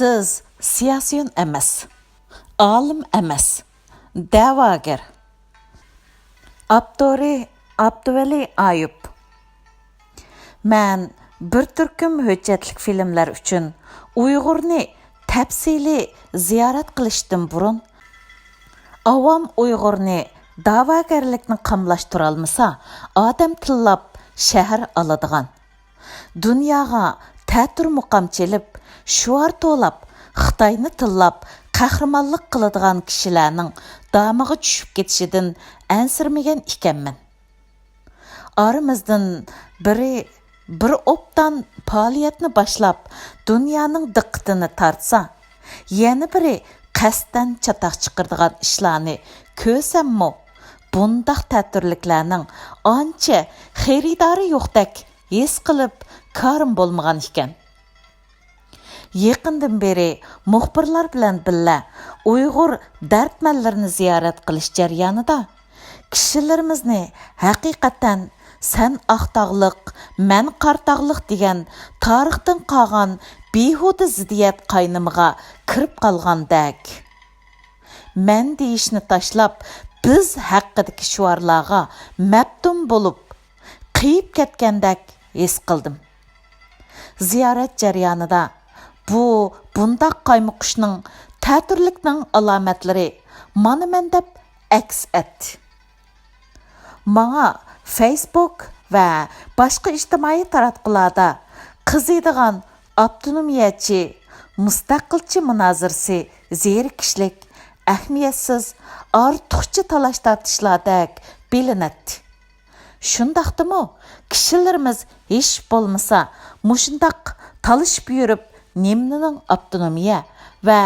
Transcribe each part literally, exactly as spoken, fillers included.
سىز سىياسىيون ئەمەس، ئالىم ئەمەس، دەۋاگەر. ئاپتورى: ئابدۇۋەلى ئايۇپ. مەن بىر تۈركۈم ھۆججەتلىك فىلىملەر ئۈچۈن ئۇيغۇرنى تەپسىلىي زىيارەت قىلىشتىن بۇرۇن، ئاۋام ئۇيغۇرنى دەۋاگەرلىكنى قاملاشتۇرالمىسا، ئادەم تىللاپ شەھەر ئالىدىغان، دۇنياغا تەتۈر مۇقام چېلىپ، شوئار توۋلاپ، خىتاينى تىللاپ قەھرىمانلىق قىلىدىغان كىشىلەرنىڭ دامىغا چۈشۈپ كېتىشىدىن ئەنسىرىمىگەن ئىكەنمەن. ئارىمىزدىن بىرى بىر ئوبدان پائالىيەتنى باشلاپ، دۇنيانىڭ دىققىتىنى تارتسا، يەنە بىرى قەستەن چاتاق چىقىرىدىغان ئىشلارنى كۆرسەممۇ، بۇنداق تەتۈرلۈكلەرنىڭ ئانچە خېرىدارى يوقتەك ھېس قىلىپ، كارىم بولمىغان ئىكەن. يېقىندىن بېرى مۇخبىرلار بىلەن بىللە ئۇيغۇر دەردمەنلىرىنى زىيارەت قىلىش جەريانىدا، كىشىلىرىمىزنى ھەقىقەتەن «سەن ئاق تاغلىق، مەن قارا تاغلىق» دېگەن تارىختىن قالغان بىھۇدە زىددىيەت قاينىمىغا كىرىپ قالغاندەك، مەن دېيىشنى تاشلاپ، بىز ھەققىدىكى شوئارلارغا مەپتۇن بولۇپ، قېيىپ كەتكەندەك ھېس قىلدىم. زىيارەت جەريانىدا بۇ بۇنداق قايمۇقۇشنىڭ، تەتۈرلۈكنىڭ ئالامەتلىرى مانا مەن دەپ ئەكس ئەتتى. ماڭا فېيسبۇك ۋە باشقا ئىجتىمائىي تاراتقۇلاردا قىزىيدىغان ئاپتونومىيەچى، مۇستەقىلچى مۇنازىرىسى زېرىكىشلىك، ئەھمىيەتسىز، ئارتۇقچە تالاش-تارتىشلاردەك بىلىنەتتى. شۇنداقتىمۇ، كىشىلىرىمىز ھېچ بولمىسا مۇشۇنداق تالىشىپ يۈرۈپ، نېمىنىڭ ئاپتونومىيە ۋە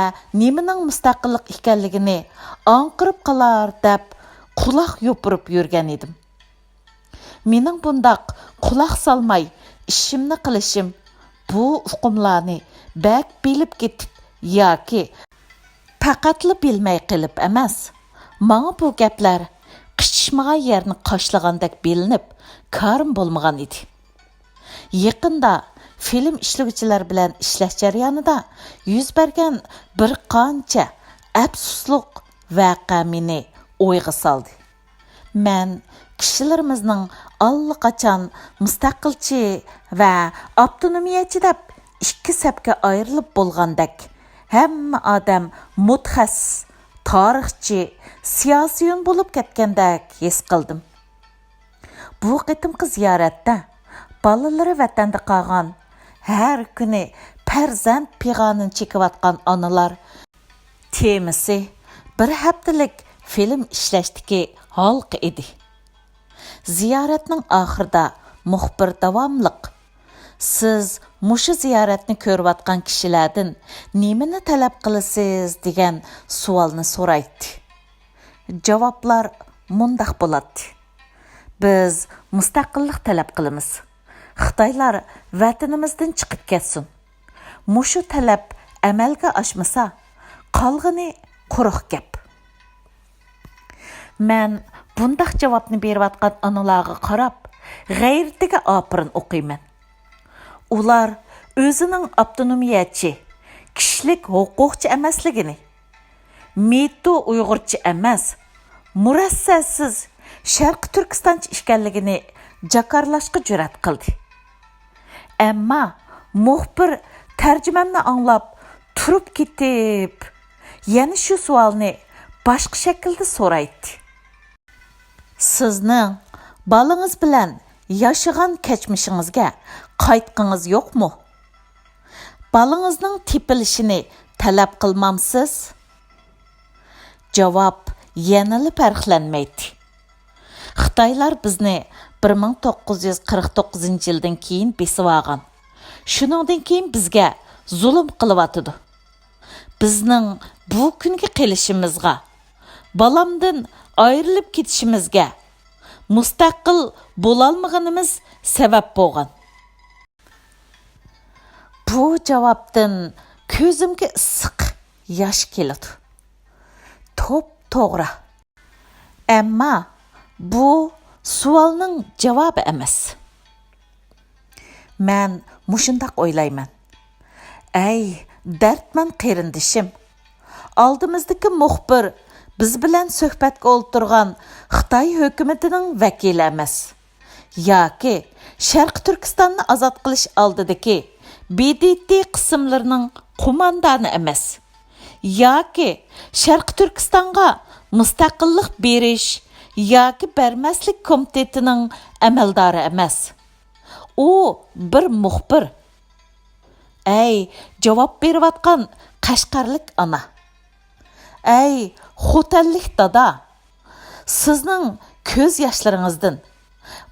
نېمىنىڭ مۇستەقىللىق ئىكەنلىكىنى ئاڭقىرىپ قالار دەپ قۇلاق يوپۇرۇپ يۈرگەن ئىدىم. مېنىڭ بۇنداق قۇلاق سالماي ئىشىمنى قىلىشىم بۇ ئۇقۇملارنى بەك بىلىپ كېتىپ ياكى پەقەتلا بىلمەي قېلىپ ئەمەس، ماڭا بۇ گەپلەر قىچىشمىغان يەرنى قاشلىغاندەك بىلىنىپ، كارىم بولمىغان ئىدى. يېقىندا فىلىم ئىشلىگۈچىلەر بىلەن ئىشلەش جەريانىدا يۈز بەرگەن بىر قانچە ئەپسۇسلۇق ۋەقە مېنى ئويغا سالدى. مەن كىشىلىرىمىزنىڭ ئاللىقاچان مۇستەقىلچى ۋە ئاپتونومىيەچى دەپ ئىككى سەپكە ئايرىلىپ بولغاندەك، ھەممە ئادەم مۇتەخەسسىس، تارىخچى، سىياسىيون بولۇپ كەتكەندەك ھېس قىلدىم. بۇ قېتىمقى زىيارەتتە بالىلىرى ۋەتەندە قالغان، ھەر كۈنى پەرزەنت پىغانىنى چېكىۋاتقان ئانىلار تېمىسى بىر ھەپتىلىك فىلىم ئىشلەشتىكى ھالقا ئىدى. زىيارەتنىڭ ئاخىرىدا مۇخبىر داۋاملىق، «سىز مۇشۇ زىيارەتنى كۆرۈۋاتقان كىشىلەردىن نېمىنى تەلەپ قىلىسىز؟» دېگەن سوئالنى سورايتتى. جاۋابلار مۇنداق بولاتتى: «بىز مۇستەقىللىق تەلەپ قىلىمىز. خىتايلار ۋەتىنىمىزدىن چىقىپ كەتسۇن. مۇشۇ تەلەپ ئەمەلگە ئاشمىسا، قالغىنى قۇرۇق گەپ.» مەن بۇنداق جاۋابنى بېرىۋاتقان ئانىلارغا قاراپ، غەيرىتىگە ئاپىرىن ئوقۇيمەن. ئۇلار ئۆزىنىڭ ئاپتونومىيەچى، كىشىلىك ھوقۇقچى ئەمەسلىكىنى، مىتۇ ئۇيغۇرچە ئەمەس، مۇرەسسەسىز شەرقىي تۈركىستانچە ئىكەنلىكىنى جاكارلاشقا جۈرئەت قىلدى. ئەمما مۇخبىر تەرجىمەمنى ئاڭلاپ تۇرۇپ كېتىپ، يەنە شۇ سوئالنى باشقا شەكىلدە سورايتتى: «سىزنىڭ بالىڭىز بىلەن ياشىغان كەچمىشىڭىزگە قايتقىڭىز يوقمۇ؟ بالىڭىزنىڭ تېپىلىشىنى تەلەپ قىلمامسىز؟» جاۋاب يەنىلا پەرقلەنمەيتتى. «خىتايلار بىزنى بىر مىڭ توققۇز يۈز قىرىق توققۇزىنچى يىلدىن كېيىن بېسىۋالغان. شۇنىڭدىن كېيىن بىزگە زۇلۇم قىلىۋاتىدۇ. بىزنىڭ بۇ كۈنگە قېلىشىمىزغا، بالامدىن ئايرىلىپ كېتىشىمىزگە، مۇستەقىل بولالمىغىنىمىز سەۋەب بولغان.» بۇ جاۋابتىن كۆزۈمگە ئىسسىق ياش كېلىدۇ. توپتوغرا. ئەمما بۇ سوئالنىڭ جاۋابى ئەمەس. مەن مۇشۇنداق ئويلايمەن. ئەي، دەردمەن قېرىندىشىم. ئالدىمىزدىكى مۇخبىر بىز بىلەن سۆھبەتكە ئولتۇرغان خىتاي ھۆكۈمىتىنىڭ ۋەكىلى ئەمەس. ياكى شەرقىي تۈركىستاننى ئازاد قىلىش ئالدىدىكى ب د ت قىسىملىرىنىڭ قوماندانى ئەمەس. ياكى شەرقىي تۈركىستانغا مۇستەقىللىق بېرىش ياكى بەرمەسلىك كومىتېتىنىڭ ئەمەلدارى ئەمەس. ئۇ بىر مۇخبىر. ئەي، جاۋاب بېرىۋاتقان قەشقەرلىك ئانا! ئەي، خوتەنلىك دادا! سىزنىڭ كۆز ياشلىرىڭىزدىن،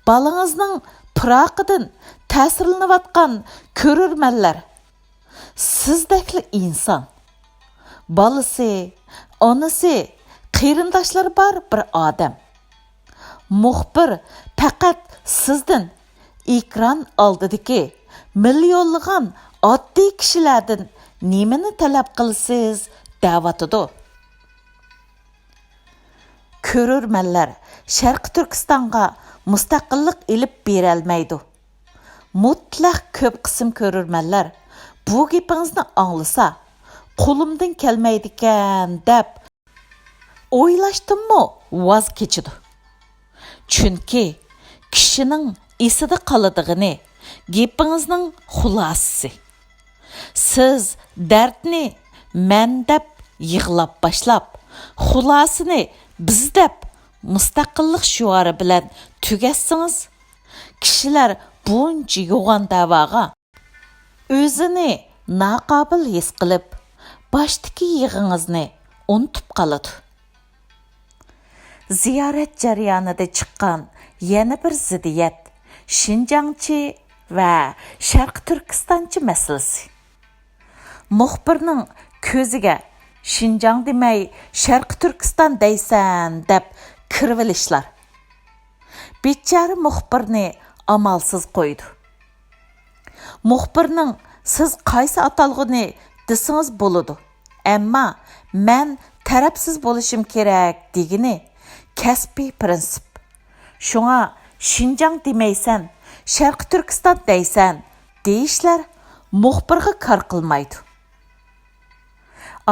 بالىڭىزنىڭ پىراقىدىن تەسىرلىنىۋاتقان كۆرۈرمەنلەر، سىزدەكلا ئىنسان. بالىسى، ئانىسى، قېرىنداشلىرى بار بىر ئادەم. مۇخبىر پەقەت سىزدىن، ئېكران ئالدىدىكى مىليونلىغان ئاددىي كىشىلەردىن نېمىنى تەلەپ قىلىسىز دەۋاتىدۇ. كۆرۈرمەنلەر شەرقىي تۈركىستانغا مۇستەقىللىق ئېلىپ بېرەلمەيدۇ. مۇتلەق كۆپ قىسىم كۆرۈرمەنلەر بۇ گېپىڭىزنى ئاڭلىسا، قولۇمدىن كەلمەيدىكەن دەپ ئويلاشتىنمۇ ۋاز كېچىدۇ. چۈنكى كىشىنىڭ ئېسىدە قالىدىغىنى گېپىڭىزنىڭ خۇلاسىسى. سىز دەردنى مەن دەپ يىغلاپ باشلاپ، خۇلاسىنى بىز دەپ مۇستەقىللىق شوئارى بىلەن تۈگەتسىڭىز، كىشىلەر بۇنچە يوغان دەۋاغا ئۆزىنى ناقابىل ھېس قىلىپ، باشتىكى يىغىڭىزنى ئۇنتۇپ قالىدۇ. زىيارەت جەريانىدا چىققان يەنە بىر زىددىيەت شىنجاڭچى ۋە شەرقىي تۈركىستانچى مەسىلىسى. مۇخبىرنىڭ كۆزىگە شىنجاڭ دېمەي، شەرقىي تۈركىستان دەيسەن دەپ كىرىۋېلىشلار بىچارە مۇخبىرنى ئامالسىز قويىدۇ. مۇخبىرنىڭ «سىز قايسى ئاتالغۇنى دېسىڭىز بولىدۇ، ئەمما مەن تەرەپسىز بولۇشۇم كېرەك» دېگىنى كەسپىي پىرىنسىپ. شۇڭا «شىنجاڭ دېمەيسەن، شەرقىي تۈركىستان دەيسەن» دېيىشلەر مۇخبىرغا كار قىلمايدۇ.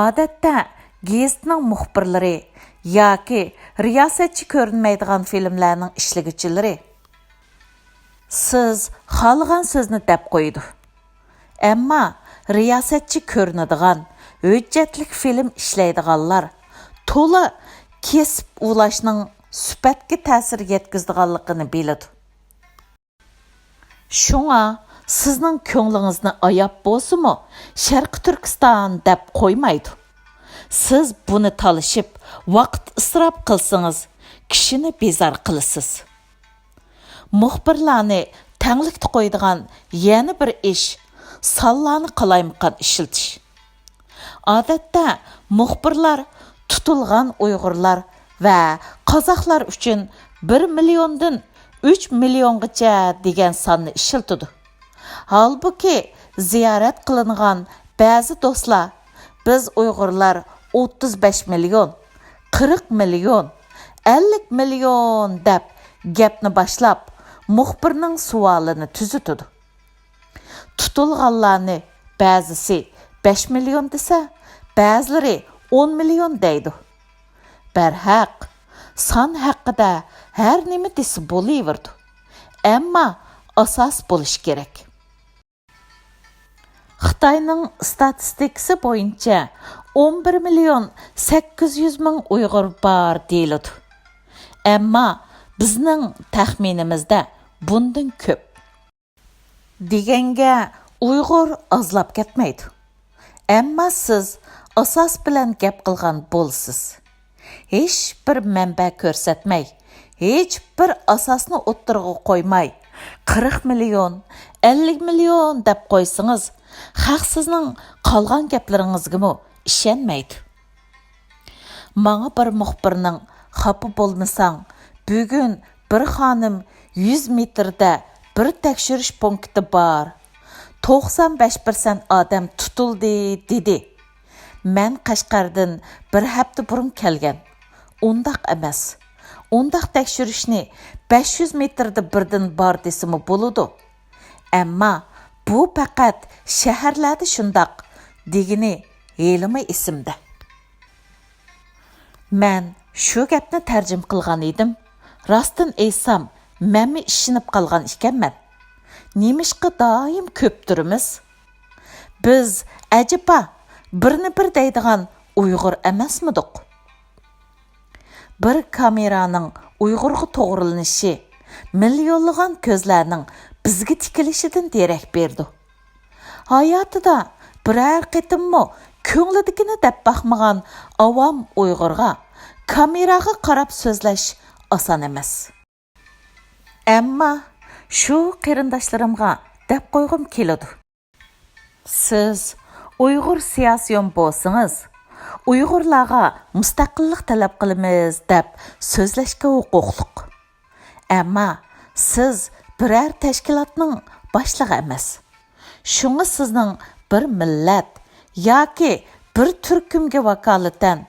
ئادەتتە گېزىتنىڭ مۇخبىرلىرى ياكى رىياسەتچى كۆرۈنمەيدىغان فىلىملەرنىڭ ئىشلىگۈچىلىرى «سىز خالىغان سۆزنى» دەپ قويىدۇ. ئەمما رىياسەتچى كۆرۈنىدىغان، ھۆججەتلىك فىلىم ئىشلەيدىغانلار تولا كېسىپ ئۇلاشنىڭ سۈپەتكە تەسىر يەتكۈزىدىغانلىقىنى بىلىدۇ. شۇڭا سىزنىڭ كۆڭلىڭىزنى ئاياپ بولسىمۇ شەرقىي تۈركىستان دەپ قويمايدۇ. سىز بۇنى تالىشىپ، ۋاقىت ئىسراپ قىلسىڭىز، كىشىنى بىزار قىلىسىز. مۇخبىرلارنى تەڭلىكتە قويىدىغان يەنە بىر ئىش، سانلارنى قالايمىقان ئىشلىتىش. ئادەتتە مۇخبىرلار تۇتۇلغان ئۇيغۇرلار ۋە قازاقلار ئۈچۈن بىر مىليوندىن ئۈچ مىليونغىچە دېگەن ساننى ئىشلىتىدۇ. ھالبۇكى، زىيارەت قىلىنغان بەزى دوستلار، «بىز ئۇيغۇرلار ئوتتۇز بەش مىليون، قىرىق مىليون، ئەللىك مىليون» دەپ گەپنى باشلاپ، مۇخبىرنىڭ سوئالىنى تۈزىتىدۇ. تۇتۇلغانلارنى بەزىسى بەش مىليون دېسە، بەزىلىرى ئون مىليون دەيدۇ. بەرھەق، سان ھەققىدە ھەر نېمە دېسە بولۇۋېرىدۇ. ئەمما ئاساس بولۇشى كېرەك. خىتاينىڭ ئىستاتىستىكىسى بويىچە ئون بىر مىليون سەككىز يۈز مىڭ ئۇيغۇر بار دېيىلىدۇ. ئەمما بىزنىڭ تەخمىنىمىزدە بۇندىن كۆپ. دېگەنگە ئۇيغۇر ئازلاپ كەتمەيدۇ. ئەمما سىز ئاساس بىلەن گەپ قىلغان بولىسىز. ھېچبىر مەنبە كۆرسەتمەي، ھېچبىر ئاساسنى ئوتتۇرىغا قويماي، قىرىق مىليون، ئەللىك مىليون دەپ قويسىڭىز، خەق سىزنىڭ قالغان گەپلىرىڭىزگىمۇ ئىشەنمەيدۇ. ماڭا بىر مۇخبىرنىڭ «خاپا بولمىساڭ، بۈگۈن بىر خانىم يۈز مېتىردە بىر تەكشۈرۈش پونكىتى بار، توقسان بەش پىرسەنت ئادەم تۇتۇلدى» دېدى. مەن قەشقەردىن بىر ھەپتە بۇرۇن كەلگەن. ئۇنداق ئەمەس. ئۇنداق تەكشۈرۈشنى بەش يۈز مېتىردا بىردىن بار دېسىمۇ بولىدۇ. ئەمما بۇ پەقەت شەھەرلەردە شۇنداق، دېگىنى ھېلىمۇ ئېسىمدە. مەن شۇ گەپنى تەرجىمە قىلغان ئىدىم. راستىن ئېيتسام، مەنمۇ ئىشىنىپ قالغان ئىكەنمەن. نېمىشقا دائىم كۆپتۈرىمىز؟ بىز ئەجەبا بىرنى بىر دەيدىغان ئۇيغۇر ئەمەسمىدۇق؟ بىر كامېرانىڭ ئۇيغۇرغا توغرىلىنىشى مىليونلىغان كۆزلەرنىڭ بىزگە تىكىلىشىدىن دېرەك بېرىدۇ. ھاياتىدا بىرەر قېتىممۇ كۆڭلىدىكىنى دەپ باقمىغان ئاۋام ئۇيغۇرغا كامېراغا قاراپ سۆزلەش ئاسان ئەمەس. ئەمما شۇ قېرىنداشلىرىمغا دەپ قويغۇم كېلىدۇ. سىز ئۇيغۇر سىياسىيون بولسىڭىز، ئۇيغۇرلارغا مۇستەقىللىق تەلەپ قىلىمىز دەپ سۆزلەشكە ھوقۇقلۇق. ئەمما سىز بىرەر تەشكىلاتنىڭ باشلىقى ئەمەس. شۇڭا سىزنىڭ بىر مىللەت ياكى بىر تۈركۈمگە ۋاكالىتەن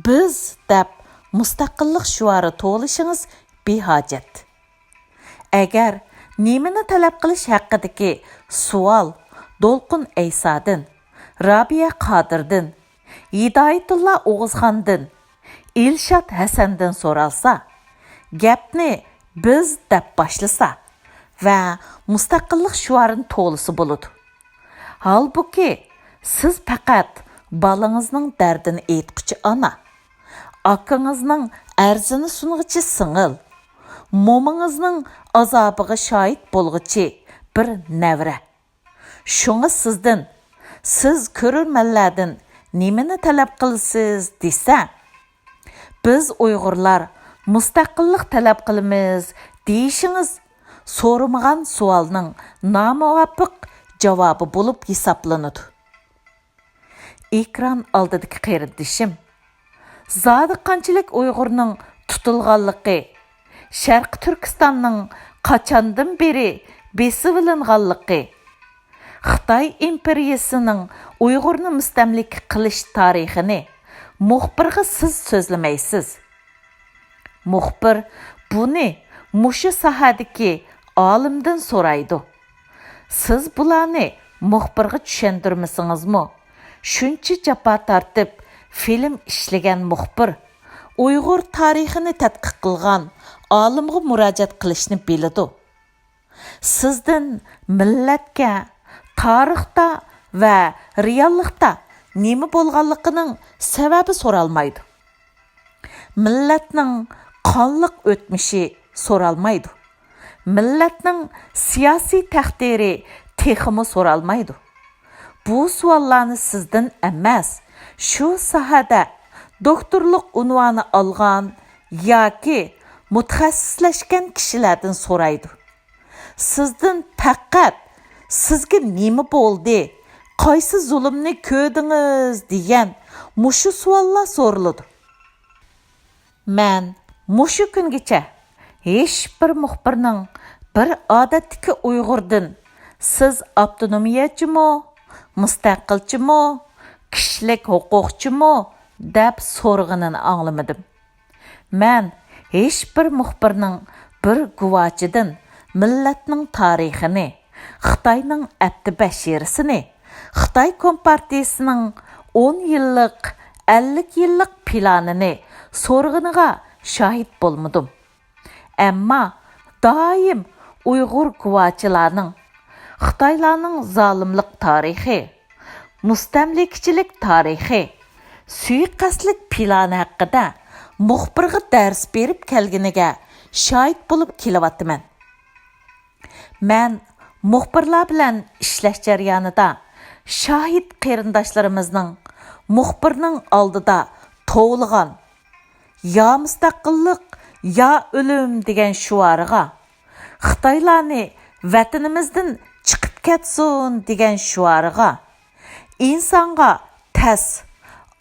«بىز» دەپ مۇستەقىللىق شوئارى توۋلىشىڭىز بىھاجەت. ئەگەر نېمىنى تەلەپ قىلىش ھەققىدىكى سوئال دولقۇن ئەيسادىن، رابىيە قادىردىن، ھىدايەتۇللا ئوغۇزخاندىن، ئىلشات ھەسەندىن سورالسا، گەپنى «بىز» دەپ باشلىسا ۋە مۇستەقىللىق شوئارىنى توۋلىسا بولىدۇ. ھالبۇكى، سىز پەقەت بالىڭىزنىڭ دەردىنى ئېيتقۇچى ئانا، ئاكىڭىزنىڭ ئەرزىنى سۇنغۇچى سىڭىل، مومىڭىزنىڭ ئازابىغا شاھىت بولغۇچى بىر نەۋرە. شۇڭا سىزدىن، سىز كۆرۈرمەنلەردىن نېمىنى تەلەپ قىلىسىز دېسە، «بىز ئۇيغۇرلار مۇستەقىللىق تەلەپ قىلىمىز» دېيىشىڭىز سورىمىغان سوئالنىڭ نامۇۋاپىق جاۋابى بولۇپ ھېسابلىنىدۇ. ئېكران ئالدىدىكى قېرىندىشىم، زادى قانچىلىك ئۇيغۇرنىڭ تۇتۇلغانلىقى، شەرقىي تۈركىستاننىڭ قاچاندىن بېرى بېسىۋېلىنغانلىقى، خىتاي ئىمپېرىيىسىنىڭ ئۇيغۇرنى مۇستەملىكە قىلىش تارىخىنى مۇخبىرغا سىز سۆزلىمەيسىز. مۇخبىر بۇنى مۇشۇ ساھەدىكى ئالىمدىن سورايدۇ. سىز بۇلارنى مۇخبىرغا چۈشەندۈرمىسىڭىزمۇ، شۇنچە جاپا تارتىپ فىلىم ئىشلىگەن مۇخبىر ئۇيغۇر تارىخىنى تەتقىق قىلغان ئالىمغا مۇراجىئەت قىلىشنى بىلىدۇ. سىزدىن مىللەتكە تارىختا ۋە رېئاللىقتا نېمە بولغانلىقىنىڭ سەۋەبى سورالمايدۇ. مىللەتنىڭ قانلىق ئۆتمۈشى سورالمايدۇ. مىللەتنىڭ سىياسىي تەقدىرى تېخىمۇ سورالمايدۇ. بۇ سوئاللارنى سىزدىن ئەمەس، شۇ ساھەدە دوكتورلۇق ئۇنۋانى ئالغان ياكى مۇتەخەسسىسلەشكەن كىشىلەردىن سورايدۇ. سىزدىن پەقەت «سىزگە نېمە بولدى؟ قايسى زۇلۇمنى كۆردىڭىز؟» دېگەن مۇشۇ سوئاللار سورىلىدۇ. مەن مۇشۇ كۈنگىچە ھېچبىر مۇخبىرنىڭ بىر ئادەتتىكى ئۇيغۇردىن «سىز ئاپتونومىيەچىمۇ، مۇستەقىلچىمۇ، كىشىلىك ھوقۇقچىمۇ؟» دەپ سورىغىنىنى ئاڭلىمىدىم. مەن ھېچبىر مۇخبىرنىڭ بىر گۇۋاچىدىن مىللەتنىڭ تارىخىنى، خىتاينىڭ ئەپتى بەشىرىسىنى، خىتاي كومپارتىيىسىنىڭ ئون يىللىق، ئەللىك يىللىق پىلانىنى سورىغىنىغا شاھىت بولمىدىم. ئەمما دائىم ئۇيغۇر گۇۋاچىلارنىڭ خىتايلارنىڭ زالىملىق تارىخى، مۇستەملىكىچىلىك تارىخى، سۇيىقەستلىك پىلانى ھەققىدە مۇخبىرغا دەرس بېرىپ كەلگىنىگە شاھىت بولۇپ كېلىۋاتىمەن. مەن مۇخبىرلار بىلەن ئىشلەش جەريانىدا شاھىت قېرىنداشلىرىمىزنىڭ مۇخبىرنىڭ ئالدىدا توۋلىغان «يا مۇستەقىللىق، يا ئۆلۈم» دېگەن شوئارىغا، خىتايلارنى ۋەتىنىمىزدىن چىقىپ كەتسۇن دېگەن شوئارىغا، ئىنسانغا تەس،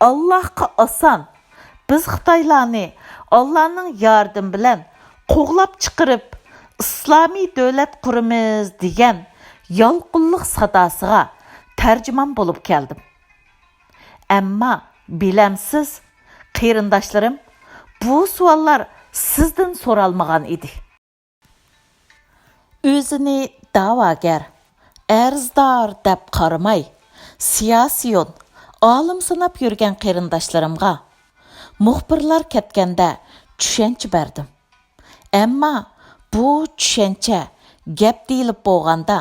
ئاللاھقا ئاسان، بىز خىتايلارنى ئاللانىڭ ياردىمى بىلەن قوغلاپ چىقىرىپ، ئىسلامىي دۆلەت قۇرىمىز دېگەن يالقۇنلۇق ساداسىغا تەرجىمان بولۇپ كەلدىم. ئەمما بىلەمسىز، قېرىنداشلىرىم، بۇ سوئاللار سىزدىن سورالمىغان ئىدى. ئۆزىنى دەۋاگەر، ئەرزدار دەپ قارىماي، سىياسىيون، ئالىم ساناپ يۈرگەن قېرىنداشلىرىمغا مۇخبىرلار كەتكەندە چۈشەنچە بەردىم. ئەمما بۇ چۈشەنچە گەپ دېيىلىپ بولغاندا،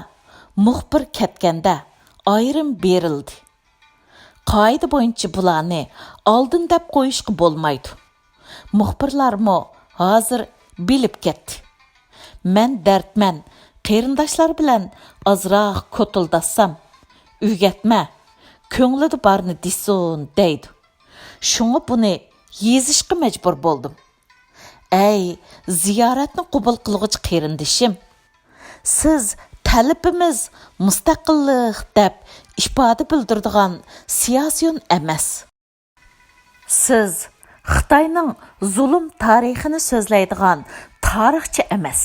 مۇخبىر كەتكەندە ئايرىم بېرىلدى. قائىدە بويىچە بۇلارنى ئالدىن دەپ قويۇشقا بولمايدۇ. مۇخبىرلارمۇ ھازىر بىلىپ كەتتى. مەن دەردمەن قېرىنداشلار بىلەن ئازراق كوتۇلداشسام، ئۆگەتمە، كۆڭلىدە بارنى دېسۇن دەيدۇ. شۇڭا بۇنى يېزىشقا مەجبۇر بولدۇم. ئەي، زىيارەتنى قوبۇل قىلغۇچى قېرىندىشىم، سىز تەلىپىمىز مۇستەقىللىق دەپ ئىپادە بىلدۈرىدىغان سىياسىيون ئەمەس. سىز خىتاينىڭ زۇلۇم تارىخىنى سۆزلەيدىغان تارىخچى ئەمەس.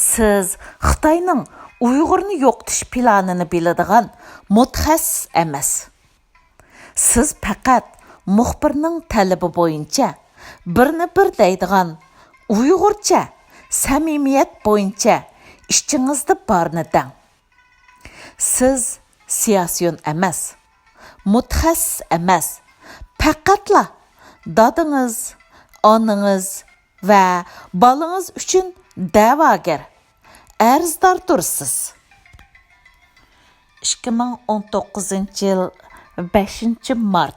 سىز خىتاينىڭ ئۇيغۇرنى يوقىتىش پىلانىنى بىلىدىغان مۇتەخەسسىس ئەمەس. سىز پەقەت مۇخبىرنىڭ تەلىپى بويىچە بىرنى بىر دەيدىغان ئۇيغۇرچە سەمىمىيەت بويىچە ئىچىڭىزدە بارنى دەڭ. سىز سىياسىيون ئەمەس، مۇتەخەسسىس ئەمەس، پەقەتلا دادىڭىز، ئانىڭىز ۋە بالىڭىز ئۈچۈن دەۋاگەر، ئەرزدار تۇرسىز. ئىككى مىڭ ئون توققۇزىنچى يىل بەشىنچى مارت.